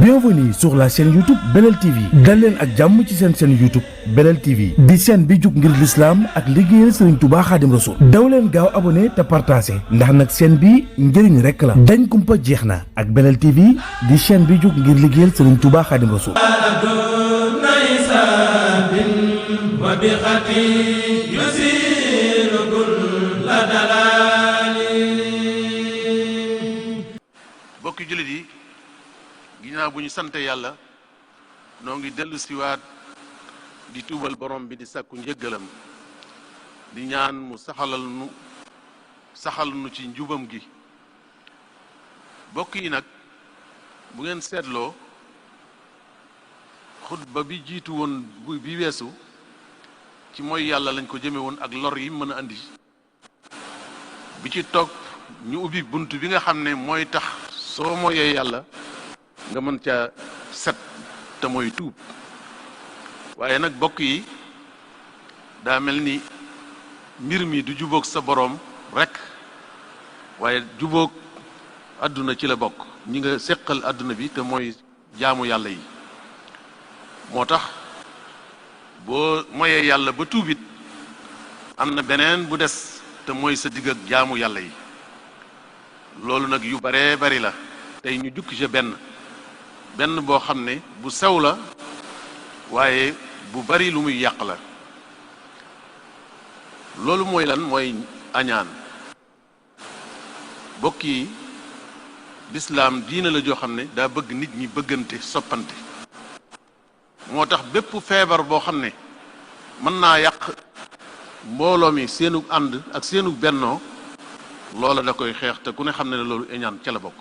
Bienvenue sur la chaîne YouTube Belel TV dal leen ak jàmm ci seen chaîne YouTube Belel TV di chaîne bi jug ngir l'islam ak liggéeyal Serigne Touba Khadim Rassoul daw leen gaaw abonné te partagé ndax nag chaîne bi njëriñ rek la dañ kumpa jeex na ak Belel TV di chaîne bi jug ngir liggéeyal Serigne Touba Khadim Rassoul. bokki jullit yi ginnaaw bu ñu sante yàlla noo ngi dellu siwaat di tuubal borom bi di sàkku njëggalam di ñaan mu saxal nu ci njubam gi bokk yi nag bu ngeen seetloo xutba bi jiitu woon bi weesu ci mooy yàlla lañ ko jëme woon ak lor yi mën a andi bi ci toog ñu ubbi bunt bi nga xam ne mooy tax soo mooyee yàlla nga mën ca set te mooy tuub waaye nag bokk yi daa mel ni mbir mi du jubóog sa boroom rekk waaye jubóog àdduna ci la bokk ñi nga séqal àdduna bi te mooy jaamu yàlla yi moo tax boo moyee yàlla ba tuubit am na beneen bu des te mooy sa digg ak jaamu yàlla yi loolu nag yu baree bari la tey ñu jukki ca benn boo xam ne bu sew la waaye bu bari lu muy yàq la loolu mooy lan mooy añaan bokk yi lislaam diina la joo xam ne daa bëgg nit ñi bëggante soppante moo tax bépp feebar boo xam ne mën naa yàq mbooloo mi seenu ànd ak seenu bennoo loola da koy xeex te ku ne xam ne ne loolu añaan ca la bokk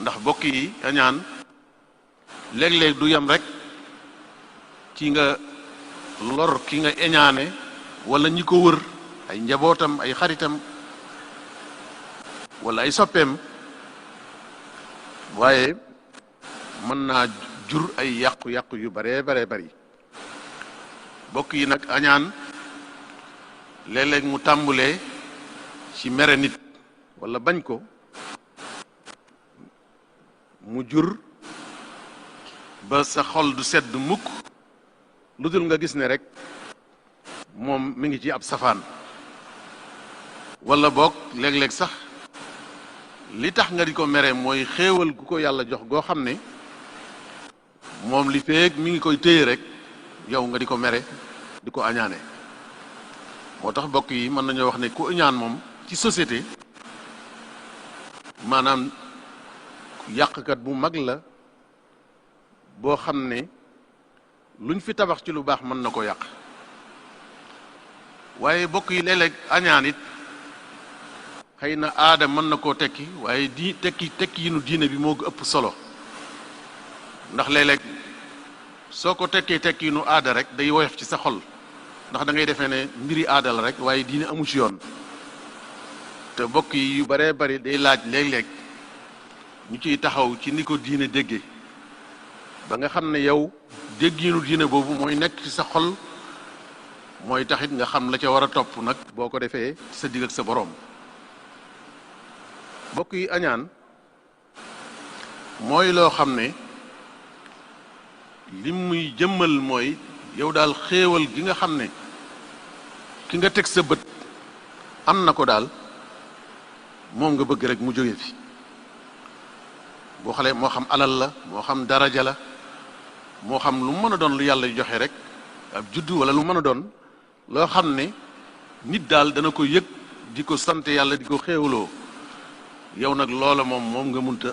ndax bokk yi añaan léeg-léeg du yem rek ci nga lor ki nga añaane wala ñi ko wër ay njabootam ay xaritam wala ay soppeem waaye mën naa jur ay yàqu-yàqu yu baree bari bokk yi nag añaan léeg-léeg mu tàmbulee ci mere nit wala bañ ko mu jur ba sa xol du sedd mukk lu dul nga gis ne rek moom mi ngi ci ab safaan wala boog léeg-léeg sax li tax nga di ko mere mooy xéewal gu ko yàlla jox goo xam ne moom li feek mi ngi koy téye rek yow nga di ko mere di ko añaane moo tax bokk yi mën nañoo wax ne ku añaan moom ci société maanaam yàqkat bu mag la boo xam ne luñ fi tabax ci lu baax mën na ko yàq waaye bokk yi léeg-léeg añaan it xëy na aada mën na koo tekki waaye tekki yi nu diine bi moo ëpp solo ndax léeg-léeg soo ko tekki yi nu aada rek day woyof ci sa xol ndax da ngay defee ne mbiri aada la rek waaye diine amu ci yoon te bokk yi yu baree bari day laaj léeg-léeg ñu ciy taxaw ci ni ko diine déggee ba nga xam ne yow dégginu diine boobu mooy nekk ci sa xol mooy taxit nga xam la ca war a topp nag boo ko defee sa digg ak sa boroom bokk yi añaan mooy loo xam ne li muy jëmmal mooy yow daal xéewal gi nga xam ne ki nga teg sa bët am na ko daal moom nga bëgg rek mu jóge fi boo xale moo xam alal la moo xam daraja la moo xam lu mën a doon lu yàlla joxe rek ab juddu wala lu mën a doon loo xam ne nit daal dana ko yëg di ko sant yàlla di ko xéewaloo yow nag loola moom nga munta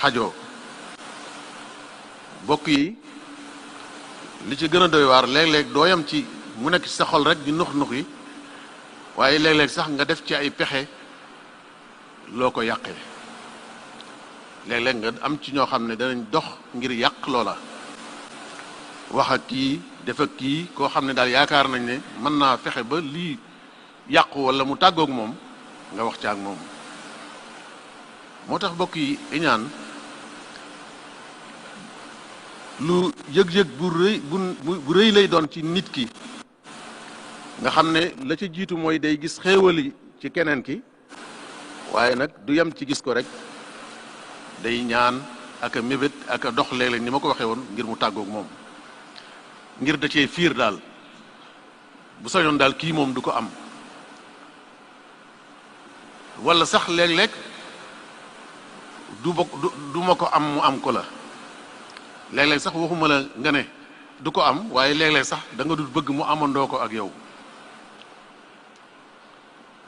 xajoo bokk yi li ci gën a doy waar léeg-léeg dooyam ci mu nekk ci sa xol rek di nux yi waaye léeg-léeg sax nga def ci ay pexe loo ko yàqee léeg-léeg nga am ci ñoo xam ne danañ dox ngir yàq loola wax ak kii def ak kii koo xam ne daal yaakaar nañ ne mën naa fexe ba lii yàqu wala mu tàggoog moom nga wax ca ak moom moo tax bokk yi iñaan lu yëg-yëg bu rëy lay doon ci nit ki nga xam ne la ca jiitu mooy day gis xéewali ci keneen ki waaye nag du yem ci gis ko rek day ñaan ak a mébét ak a dox léeg-léeg ni ma ko waxee woon ngir mu tàggoog moom ngir da cee fiir daal bu sañoon daal kii moom du ko am wala sax léeg-léeg du ma ko am mu am ko la léeg-léeg sax waxuma la nga ne du ko am waaye léeg-léeg sax da nga dul bëgg mu amandoo ko ak yow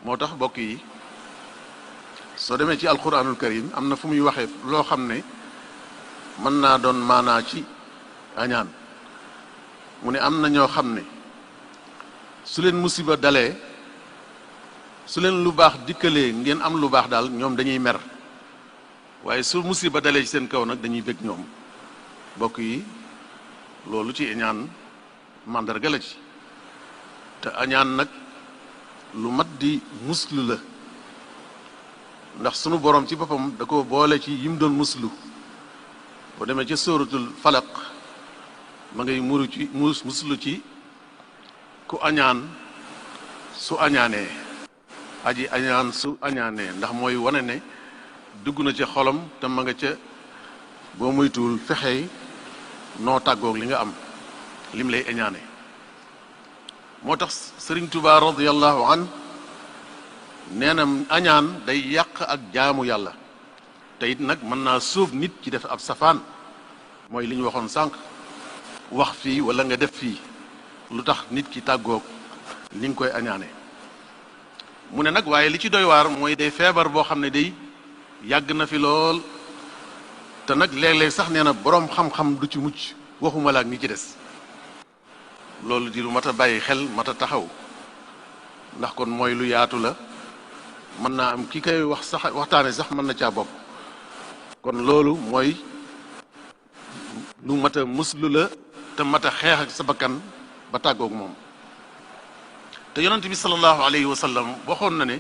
moo tax mbokk yi soo demee ci alquranul karim am na fu muy waxee loo xam ne mën naa doon maanaa ci añaan mu ne am na ñoo xam ne su leen musiba dalee su leen lu baax dikkalee ngeen am lu baax daal ñoom dañuy mer waaye su musiba dalee ci seen kaw nag dañuy bëgg ñoom mbokk yi loolu ci añaan màndarga la ci te añaan nag lu mat di muslu la ndax sunu borom ci boppam da ko boole ci yim doon muslu boo demee ca sóoratul falaq ma ngay muslu ci ku añaan su añaanee aji añaan su añaanee ndax mooy wane ne dugg na ca xolam te ma nga ca boo moytuwul fexey noo tàggoog li nga am lim lay añaane moo tax sëriñ Tuubaa radiyallahu an nee na añaan day yàq ak jaamu yàlla te it nag mën naa sóob nit ci def ab safaan mooy li ñu waxoon sànq wax fii wala nga def fii lu tax nit ki tàggoog li nga koy añaane mu ne nag waaye li ci doy waar mooy day feebar boo xam ne day yàgg na fi lool te nag léeg-léeg sax nee na boroom xam-xam du ci mucc waxuma la ak ñi ci des loolu di lu mat a bàyyi xel mat a taxaw ndax kon mooy lu yaatu la mën naa am ki koy wax sax waxtaane sax mën na caa bopp kon loolu mooy lu mat a muslu la te mat a xeex ak sa bakkan ba tàggoog moom te yonent bi sallallahu alayhi wa sallam waxoon na ne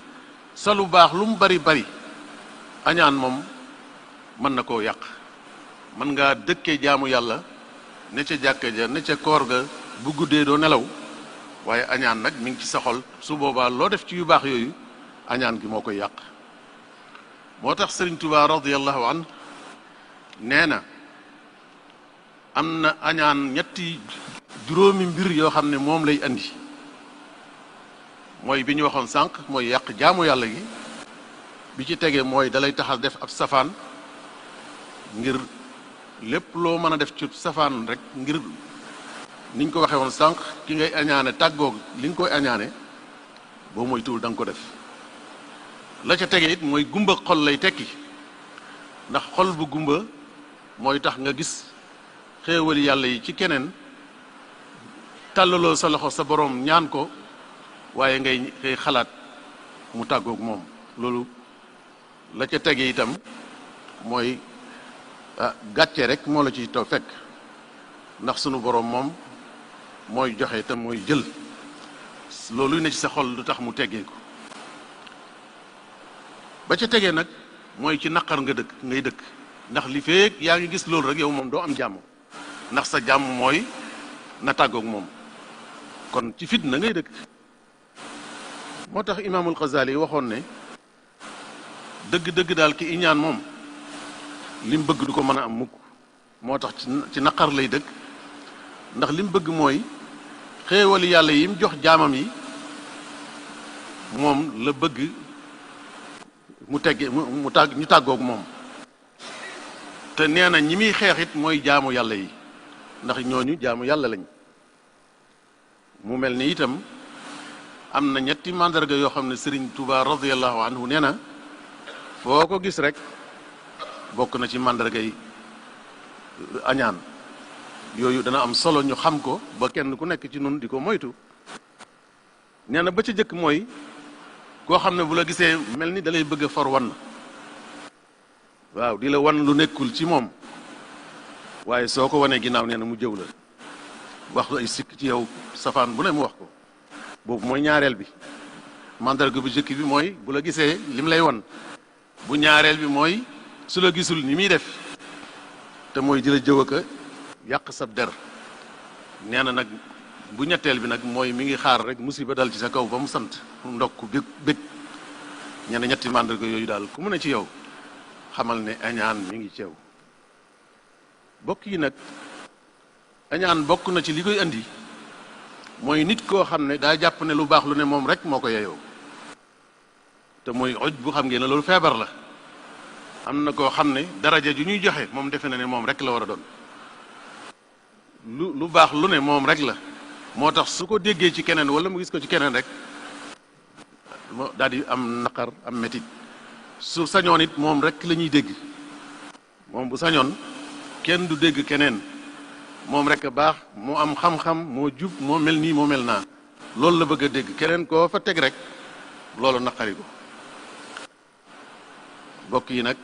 sa lu baax lu mu bari bari añaan moom mën na koo yàq mën ngaa dëkkee jaamu yàlla ne ca jàkka ja ne ca koor ga bu guddee doo nelaw waaye añaan nag mi ngi ci sa xol su boobaa loo def ci yu baax yooyu añaan gi moo koy yàq moo tax Sëriñ Tuubaa radiyallahu an nee na am na añaan ñetti juróomi mbir yoo xam ne moom lay andi mooy bi ñu waxoon sànq mooy yàq jaamu yàlla gi bi ci tegee mooy dalay tax a def ab safaan ngir lépp loo mën a def ci safaan rek ngir niñ ko waxee woon sànq ki ngay añaane tàggoog li nga koy añaane boo moytuwul da nga ko def la ca tege it mooy gumba xol lay tekki ndax xol bu gumba mooy tax nga gis xéewali yàlla yi ci keneen tàllaloo sa loxo sa boroom ñaan ko waaye ngay xalaat mu tàggoog moom loolu la ca tege itam mooy gàcce rek moo la ci taw fekk ndax sunu boroom moom mooy joxe te mooy jël loolu ne ci sa xol lu tax mu teggee ko ba ca tegee nag mooy ci naqar nga dëkk ngay dëkk ndax li feek yaa ngi gis loolu rek yow moom doo am jàmm ndax sa jàmm mooy na tàggoog moom kon ci fitna ngay dëkk moo tax imaamul Xasaali waxoon ne dëgg-dëgg daal ki iñaan moom lim bëgg du ko mën a am mukk moo tax ci naqar lay dëkk ndax lim bëgg mooy xéewali yàlla yi mu jox jaamam yi moom la bëgg mu tegge mu tàgg ñu tàggoog moom te nee na ñi muy xeex it mooy jaamu yàlla yi ndax ñooñu jaamu yàlla lañ mu mel ni itam am na ñetti mandarga yoo xam ne Sëriñ Tuubaa radiyallahu anhu nee na foo ko gis rek bokk na ci mandarga yi añaan yooyu dana am solo ñu xam ko ba kenn ku nekk ci nun di ko moytu nee na ba ca jëkk mooy koo xam ne bu la gisee mel ni dalay bëgg a for wan waaw di la wan lu nekkul ci moom waaye soo ko wanee ginnaaw nee na mu jëw la wax ay sikk ci yow safaan bu ne mu wax ko boobu mooy ñaareel bi mandarga bu jëkk bi mooy bu la gisee lim lay wan bu ñaareel bi mooy su la gisul ni muy def te mooy di la jëw ak yàq sab der nee na nag bu ñetteel bi nag mooy mi ngi xaar rek musiba dal ci sa kaw ba mu sant ndokk bég ñenn ñetti mandarga yooyu daal ku mu ne ci yow xamal ne añaan mi ngi ci yow bokk yi nag añaan bokk na ci li koy andi mooy nit koo xam ne daa jàpp ne lu baax lu ne moom rek moo ko yeyoo te mooy oj bu xam ngeen ne loolu feebar la. am na koo xam ne daraja ju ñuy joxe moom defe na ne moom rek la war a doon lu baax lu ne moom rek la moo tax su ko déggee ci keneen wala mu gis ko ci keneen rek moo daal di am naqar am metit su sañoon it moom rek la ñuy dégg moom bu sañoon kenn du dégg keneen moom rek a baax moo am xam-xam moo jub moo mel nii moo mel naa loolu la bëgg a dégg keneen koo fa teg rek loolu naqari ko bokk yi nag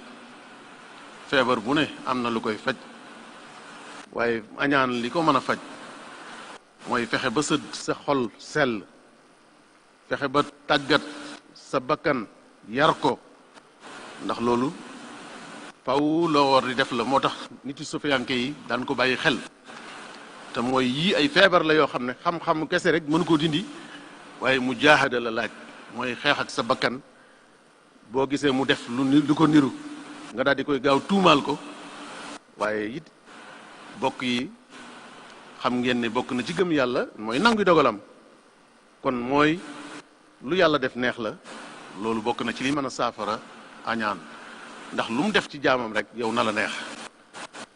feebar bu ne am na lu koy faj waaye añaan li ko mën a faj mooy fexe ba sa xol sell fexe ba tàggat sa bakkan yar ko ndax loolu faw loo war di def la moo tax nit yu sufiyanke yi daan ko bàyyi xel te mooy yii ay feebar la yoo xam ne xam-xam kese rek mënu koo dindi waaye mu jaahada la laaj mooy xeex ak sa bakkan boo gisee mu def lu ko niru nga daal di koy gaaw tuumaal ko waaye it bokk yi xam ngeen ne bokk na ci gëm yàlla mooy nangu dogalam kon mooy lu yàlla def neex la loolu bokk na ci li mën a saafara añaan ndax lu mu def ci jaamam rek yow na la neex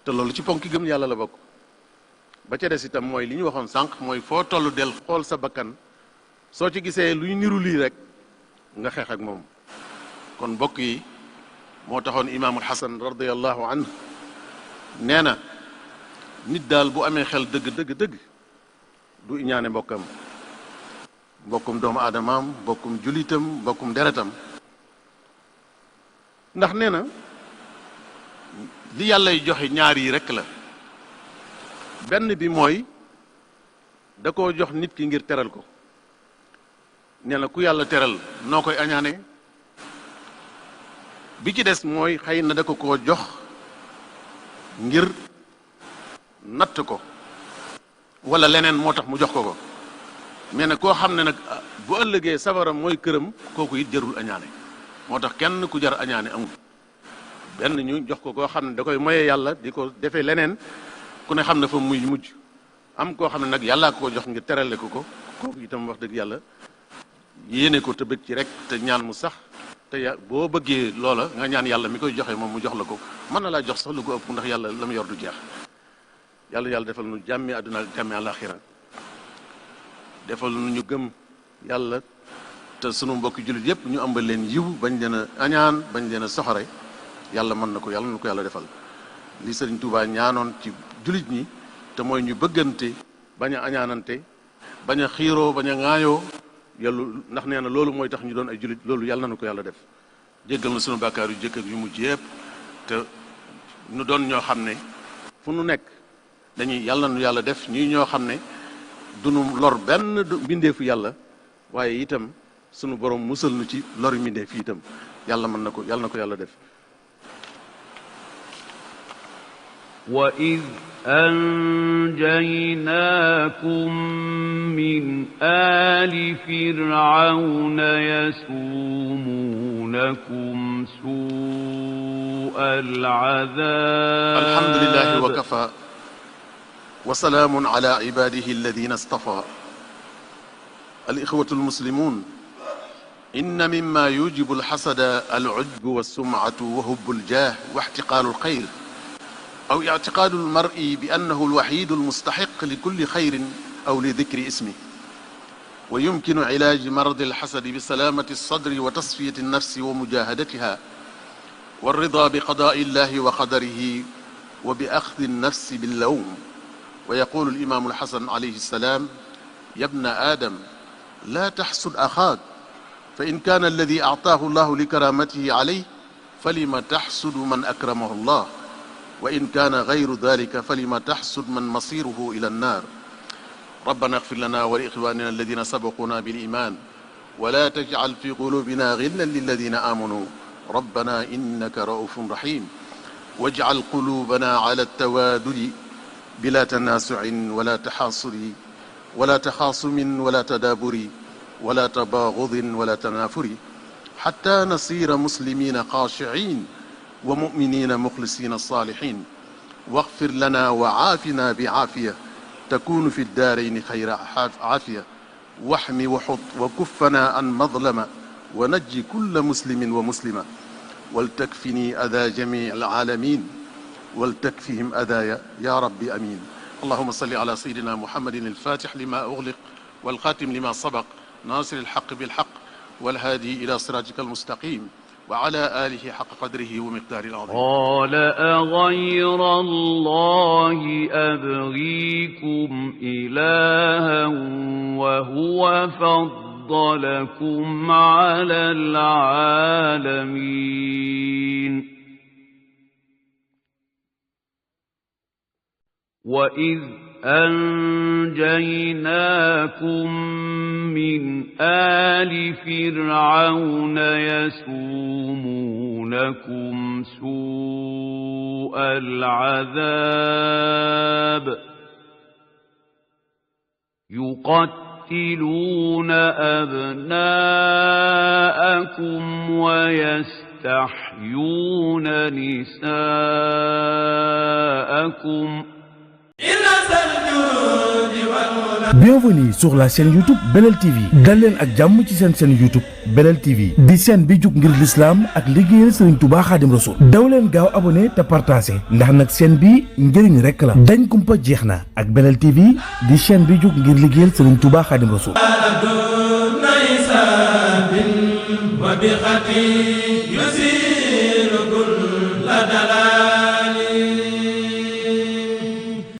te loolu ci ponki gëm yàlla la bokk ba ca des itam mooy li ñu waxoon sànq mooy foo toll del xool sa bakkan soo ci gisee luy niru lii rek nga xeex ak moom kon mbokk yi moo taxoon imaamul xasan radiallahu anhu nee na nit daal bu amee xel dëgg dëgg dëgg du iñaane mbokkum doomu aadamaam mbokkum julitam mbokkum deretam ndax nee na li yàllay joxe ñaar yi rekk la benn bi mooy da koo jox nit ki ngir teral ko nee na ku yàlla teral noo koy añaane bi ci des mooy xëy na da ko koo jox ngir natt ko wala leneen moo tax mu jox ko mais nag koo xam ne nag bu ëllëgee sabaram mooy këram kooku it jarul añaane moo tax kenn ku jar añaane amul benn ñu jox ko koo xam ne da koy moye yàlla di ko defee leneen ku ne xam ne fa muy mujj am koo xam ne nag yàllaa ko jox ngir terale ko kooku itam wax dëgg yàlla yéene ko te bëgg ci rek te ñaan mu sax te boo bëggee loola nga ñaan yàlla mi koy joxe moom mu jox la ko mën na laa jox sax lu ko ëpp ndax yàlla la mu yor du jeex yàlla defal nu jàmmi àdduna ak jàmmi àllaaxira defal nu ñu gëm yàlla te sunu mbokki jullit yépp ñu ëmbal leen yiw bañ leen a añaan bañ leen a soxore yàlla mën na ko yàlla na ko yàlla defal li Sëriñ Tuubaa ñaanoon ci jullit ñi te mooy ñu bëggante bañ a añaanante bañ a xiiroo bañ a ŋaayoo yàlla ndax nee na loolu mooy tax ñu doon ay jullit loolu yàlla na ko yàlla def jéggal na sunu bàkkaar yu jëkk ak yu mujj yépp te nu doon ñoo xam ne fu nu nekk dañuy yàlla nu yàlla def ñuy ñoo xam ne duñu lor benn mbindeefu yàlla waaye itam sunu borom musal nu ci lor mbindeef yi itam yàlla mën na ko yàlla def وَإِذْ أَنْجَيْنَاكُمْ مِنْ آلِ فِرْعَوْنَ يَسُومُونَكُمْ سُوءَ الْعَذَابِ الحمد لله وكفى وسلام على عباده الذين اصطفى الإخوة المسلمون إن مما يوجب الحسد العجب والسمعة وهب الجاه واحتقال الخير أو اعتقاد المرء بأنه الوحيد المستحق لكل خير أو لذكر اسمه ويمكن علاج مرض الحسد بسلامة الصدر وتصفية النفس ومجاهدتها والرضا بقضاء الله وقدره وبأخذ النفس باللوم ويقول الإمام الحسن عليه السلام يا ابن آدم لا تحسد أخاك فإن كان الذي أعطاه الله لكرامته عليه فلم تحسد من أكرمه الله وإن كان غير ذلك فلم تحسد من مصيره إلى النار ربنا اغفر لنا ولإخواننا الذين سبقونا بالإيمان ولا تجعل في قلوبنا غلا للذين آمنوا ربنا إنك رؤوف رحيم واجعل قلوبنا على التوادد بلا تناسع ولا تحاصر ولا تخاصم ولا تدابر ولا تباغض ولا تنافر حتى نصير مسلمين خاشعين ومؤمنين مخلصين الصالحين واغفر لنا وعافنا بعافية تكون في الدارين خير عافية واحمي وحط وكفنا عن مظلمة ونجي كل مسلم ومسلمة ولتكفني أذى جميع العالمين ولتكفهم أذايا يا رب أمين. اللهم صل على سيدنا محمد الفاتح لما أغلق والخاتم لما سبق ناصر الحق بالحق والهادي إلى صراطك المستقيم وعلى آله حق قدره ومقداره العظيم. قال أغير الله أبغيكم إلها وهو فضلكم على العالمين. وإذ أنجيناكم من آل فرعون يسومونكم سوء العذاب يقتلون أبناءكم ويستحيون نساءكم. Bienvenue sur la chaîne YouTube Belel TV dal leen ak jàmm ci seen chaîne YouTube Belel TV di chaîne bi jug ngir l'islam ak liggéeyal Serigne Touba Khadim Rasoul daw leen gaaw abonné te partagé ndax nag chaîne bi njëriñ rekk la dañ kumpa jeex na ak Belel TV di chaîne bi jug ngir liggéeyal Serigne Touba Khadim Rasoul. wa bi